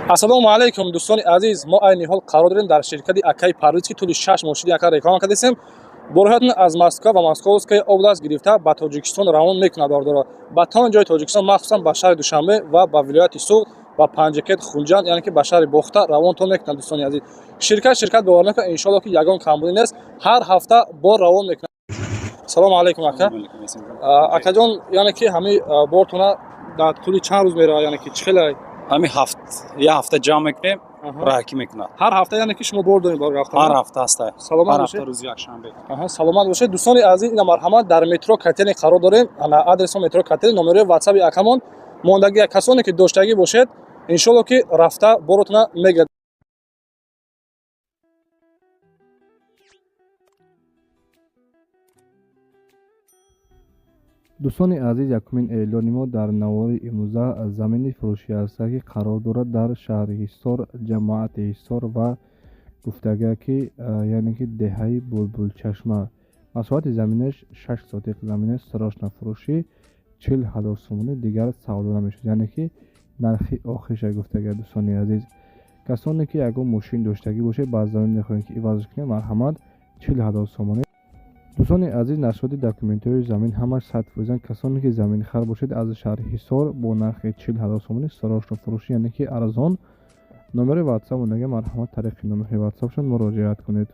Ассалому алайкум, дӯстони азиз. Мо айни ҳол қарор дорем дар ширкати акаи Парвиз, ки тӯли 6 моҳ шуди ака реклама кардесем. Борҳоятон аз Москва ва Московская область гирифта ба Тоҷикистон равон мекунад. Бардоро ба тамоми ҷои Тоҷикистон, махсусан ба шаҳри Душанбе ва ба вилояти Суғд, ба Панҷакент, Хунҷанд, яъне ки ба шаҳри Бохта равонтон мекунад. Дӯстони азиз, ширкат бовар накунад, иншоалло, ки ягон камбудӣ нест, ҳар ҳафта бор равон мекунад. Салому алайкум, ака. Акаҷон, яъне ки ҳамаи бортона дар тӯли чанд рӯз меравад, яъне ки чӣ хеле? Ҳамин ҳафт, як ҳафта ҷамъ мекунем, раҳакӣ мекунад. Ҳар ҳафта, яъне ки шумо бор доред бор рафтан? Ҳар ҳафта ҳаста. Саломат ҳар бошед. Ҳафта рӯзи якшанбе. Аҳа, саломат бошед. Дӯстони азиз, ина марҳамат, дар метро Котельный қарор дорем. Ана адреси метро Котельный, номерои ватсаби акамон мондагӣ. Касоне ки доштагӣ бошед, иншоалло, ки рафта боротона мегирад. Дӯстони азиз, якумин эълони мо дар навори имрӯза замини фурӯшӣ аст, ки қарор дорад дар шаҳри Ҳисор, ҷамоати Ҳисор ва гуфтага ки, яъне ки деҳаи Булбулчашма. Масоҳати заминаш 6 сотиқ замин аст. Срочно фурӯшӣ, 40 000 сомонӣ, дигар савдо намешавад, яъне ки нархи охириша гуфтага. Дӯстони азиз, касоне ки ягон мошин доштагӣ бошед, ба замин мехоҳем ки ивазш кунем, марҳамат, 40 000 сомонӣ. Дӯстони азиз, нашриёти документҳои замин ҳамаш 100%-анд. Касоне ки заминхар бошед, аз шаҳри Ҳисор бо нархи 40 000 сомонӣ срочно фурӯшӣ, яъне ки арзон. Номери ватсап мондага, марҳамат, тариқи номерҳои ватсапшон муроҷиат кунед.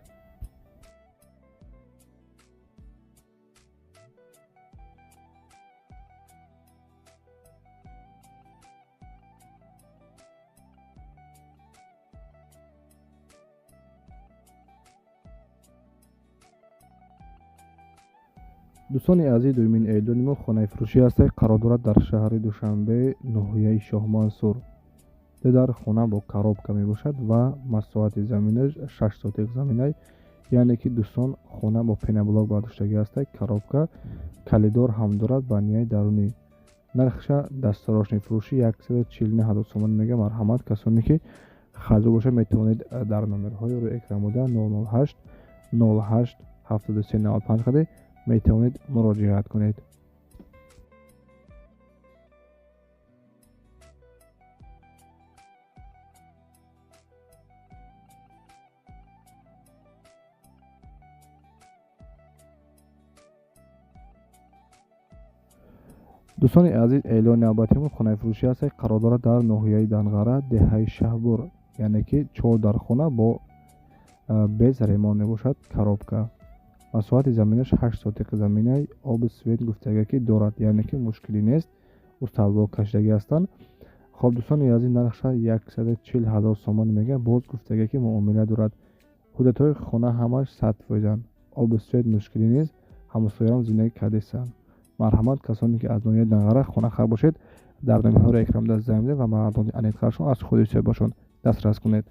Дӯстони азиз, дуюмин эълони мо хонаи фурӯшӣ аст, қарор дорад дар шаҳри Душанбе, ноҳияи Шоҳмансур. Дар хона бо коробка мебошад ва масоҳати заминаш 6 сотиқ заминай, яъне ки, дӯстон, хона бо пеноблок бардоштагӣ аст, коробка, калидор ҳам дорад ба нияи дарунӣ. Нархша дастсрочный фурӯшӣ 149 000 сомонӣ мега. Марҳамат, касоне ки харидор бошад, метавонед дар номерҳои рӯи экран буда 008 08 73 95 қади метавонед муроҷиат кунед. Дӯстони азиз, эълони навбатимон хонаи фурӯшӣ аст, қарор дорад дар ноҳияи Данғара, деҳаи Шаҳбур, яъне ки чор дар хона бо без ремонт мебошад, коробка. Масоҳати заминаш 8 сотиқи заминай, оби свет гуфтага ки дорад, яъне ки мушкилӣ нест, усталбо кашидагӣ ҳастанд. Хоб, дӯстони азиз, нархша 140 000 сомонӣ мега, боз гуфтага ки муомила дорад. Ҳуҷҷатҳои хона ҳамаш 100%-анд, оби свет мушкилӣ нест, ҳамсояам зиндагӣ кардесанд. Марҳамат, касоне ки аз ноҳияи Данғара хонахар бошед, дар номерҳои экран даст занг ва маълумоти аниқтарашон аз худи соҳибашон дастрас кунед.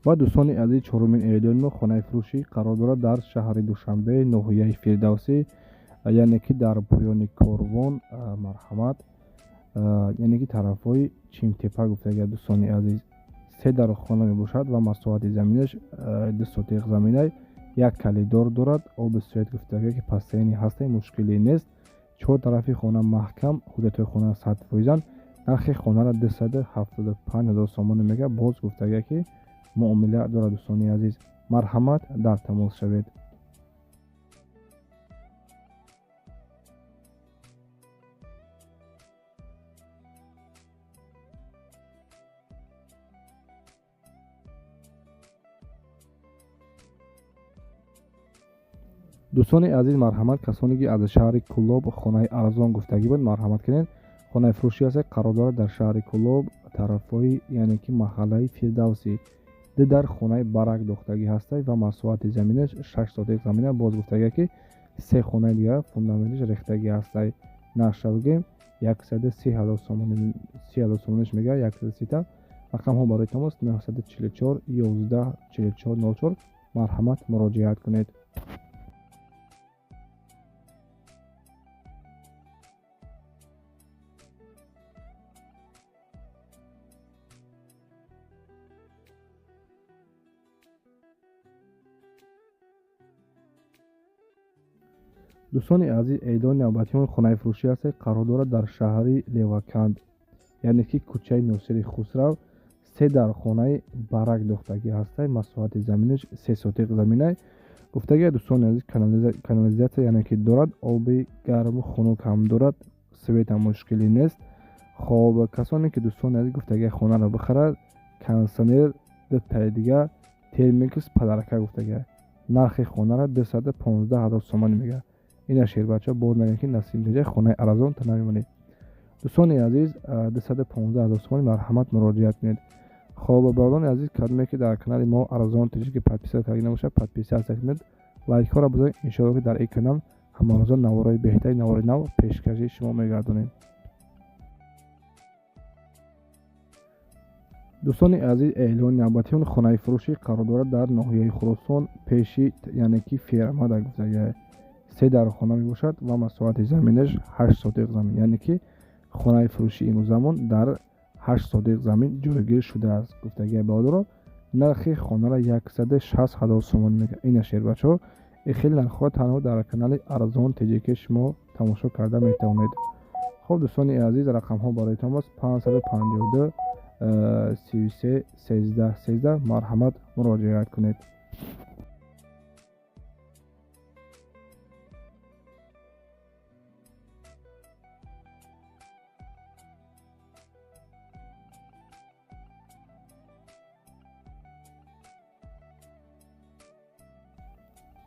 Ва, дӯстони азиз, чорумин эълони мо хонаи фурӯшӣ қарор дорад дар шаҳри Душанбе, ноҳияи Фирдавсӣ, яъне ки дар поёни корвон. Марҳамат, яъне ки тарафҳои Чимтепа гуфтага. Дӯстони азиз, се дар хона мебошад ва масоҳати заминаш 2 сотиқ заминай, як калидор дорад, оби свет гуфтага ки постоянный ҳастай, мушкилӣ нест. Чор тарафи хона маҳкам, ҳуҷҷатҳои хона 100%-анд. Нархи хонаро 275 000 сомонӣ мега, боз гуфтага ки муомила дорад. Дӯстони азиз, марҳамат, дар тамос шавед. Дӯстони азиз, марҳамат, касоне ки аз шаҳри Кӯлоб хонаи арзон гуфтагӣ буд, марҳамат кунед. Хонаи фурӯшӣ аст, қарор дорад дар шаҳри Кӯлоб, тарафҳои, яъне ки маҳаллаи Фирдавсӣ. Ду дар хонаи барак дохтагӣ ҳастай ва масоҳати заминаш 6 сотиқ замина, боз гуфтага ки се хонаи дигар фундаменташ рехтагӣ ҳастай. Нархша бигӯем, 130 000 сомонӣ, 30 000 сомониш мега, 130-та. Рақамҳо барои тамос 944 11 44 04. Марҳамат, муроҷиат кунед. Дӯстони азиз, эълони навбатиён хонаи фурӯшӣ аст, қарор дорад дар шаҳри Леваканд, яъне ки кӯчаи Носири Хусрав, се дар хонаи барак дохтагӣ ҳастай. Масоҳати заминаш 3 сотиқ заминай. Гуфтагия дӯстони азиз, канализатсия яъне ки дорад, оби гарму хунук ҳам дорад, свет ҳам мушкилӣ нест. Хоб, касоне ки дӯстони азиз гуфтагия хонаро бихарад, кондитсионер дутаи дига термикс падарака гуфтагия. Нархи хонаро 215 000 сомонӣ мегӯяд. Ина шербача боз нагӯяд ки Насим Теҷа хонаи арзон та намемонед. Дӯстони азиз, 215 000 сомонӣ, марҳамат муроҷиат кунед. Хоб, бародарони азиз, кадоме ки дар канали мо Арзон Теҷики подписа карда набошад, подписаться кунед, лайкҳоро бизоред. Иншоалло ки дар ин канал ҳамарӯза навораи беҳтари навори нав пешкаши шумо мегардонем. Дӯстони азиз, эълони навбатиён хонаи фурӯшӣ қарор дорад дар ноҳияи Хуросон, пеши яъне ки ферма дар гуфтагия. Се дар хона мебошад ва масоҳати заминаш 8 сотиқ замин, яъне ки хонаи фурӯшии имрӯзамон дар 8 сотиқ замин ҷойгир шудааст. Гуфтагия бародаро, нархи хонаро 160 000 сомонӣ мегӯяд. Ина шербачаҳо, ин хеле нархҳо танҳо дар канали Арзон Теҷики шумо тамошо карда метавонед. Хоб, дӯстони азиз, рақамҳо бароятон аст 552 33 13 13, марҳамат муроҷиат кунед.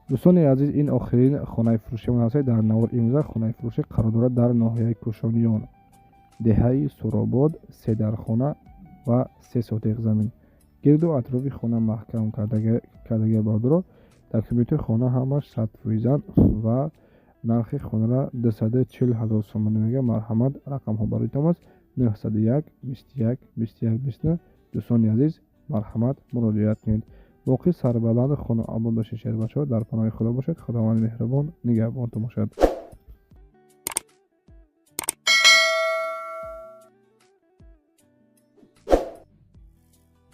Дӯстони азиз, ин охирин хонаи фурӯшиамон ҳаст дар навор имрӯза. Хонаи фурӯшӣ қарор дорад дар ноҳияи Кӯшониён, деҳаи Суробод, се дархона ва 3 сотиқ замин. Гирду атрофи хона маҳкам кардагия бародаро. Документҳои хона ҳамаш 100% ва нархи хонаро 240 000 сомонӣ мегӯяд. Марҳамат, рақамҳо бароятон аст 901 21 21 29. Дӯстони азиз, марҳамат муроҷиат кунед. Боқӣ сарбаланду хонаобод бошед шербачаҳо, дар паноҳи Худо бошед. Худованди меҳрубон нигаҳбонтон бошад.